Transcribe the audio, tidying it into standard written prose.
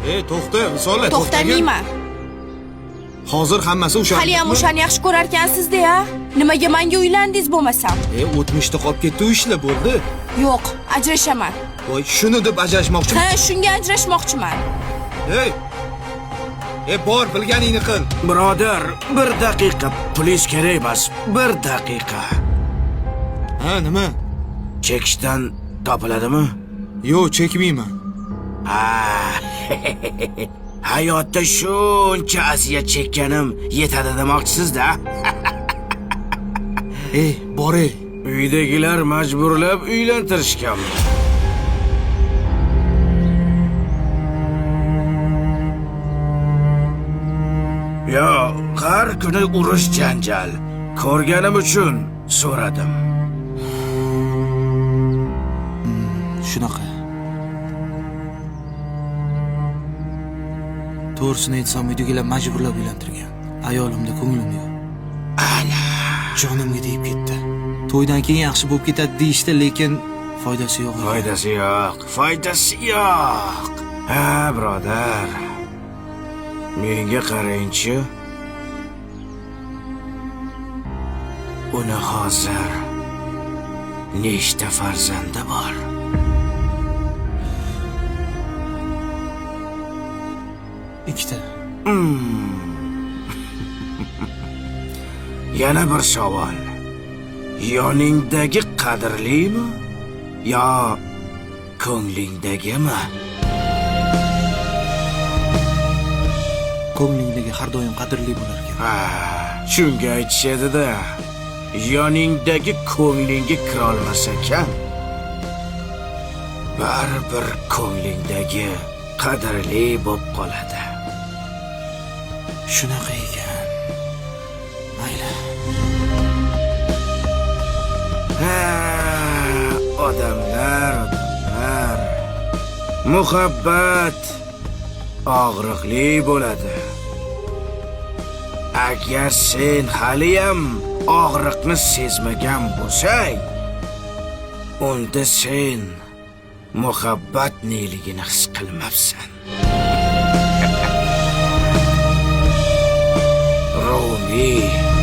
To'xta, Visola, To'xtamayman. Hozir hammasi o'sha. Haliyam o'shani yaxshi ko'rarkansiz-da, ya? Nimaga menga uylandingiz bo'lmasam? O'tmishda qolib ketdi u ishlar, bo'ldi. Yo'q, ajrashaman. Voy, shuni deb ajrashmoqchimi? Ha, shunga ajrashmoqchiman. Ey! Bor, bilganingni qil. Birodar, bir daqiqa, pulingiz kerak emas, bir daqiqa. Ha, nima? Chekishdan topiladimi? Yo'q, chekmayman. Ha. Hayotda shuncha aziyat chekkanim yetadi demoqchisiz-da? Ey, bor ey. Uydagilar majburlab uylantirishganmi? Yo, har kuni urush janjal. Ko'rganim uchun so'radim. Shunaqa. To'g'risini aytsam, uydagilar majburlab uylantirgan. Ayolimda ko'nglim yo'q. Ana. Jonimga tegib ketdi. To'ydan keyin yaxshi bo'lib ketadi deyishdi, lekin foydasi yo'q. Foydasi yo'q, foydasi yo'q. Ha, birodar. Menga qarangchi. Uni hozir nechta farzandi bor? 2ta. Yana bir savol. Yoningdagi qadrlimi yo ko'nglingdagimi? Ko'nglingdagi har doim qadrli bo'lar ekan. Ha, shunga aytishadi-da. Yoningdagi ko'nglingga kirolmas ekan, baribir ko'nglingdagi qadrli bo'lib qoladi. Shunaqa ekan. Mayli. Ha, odamlar, odamlar. Muhabbat og'riqli bo'ladi. Agar sen haliyam og'riqni sezmagan bo'lsang, unda sen muhabbat neligini his qilmabsan. Rumiy.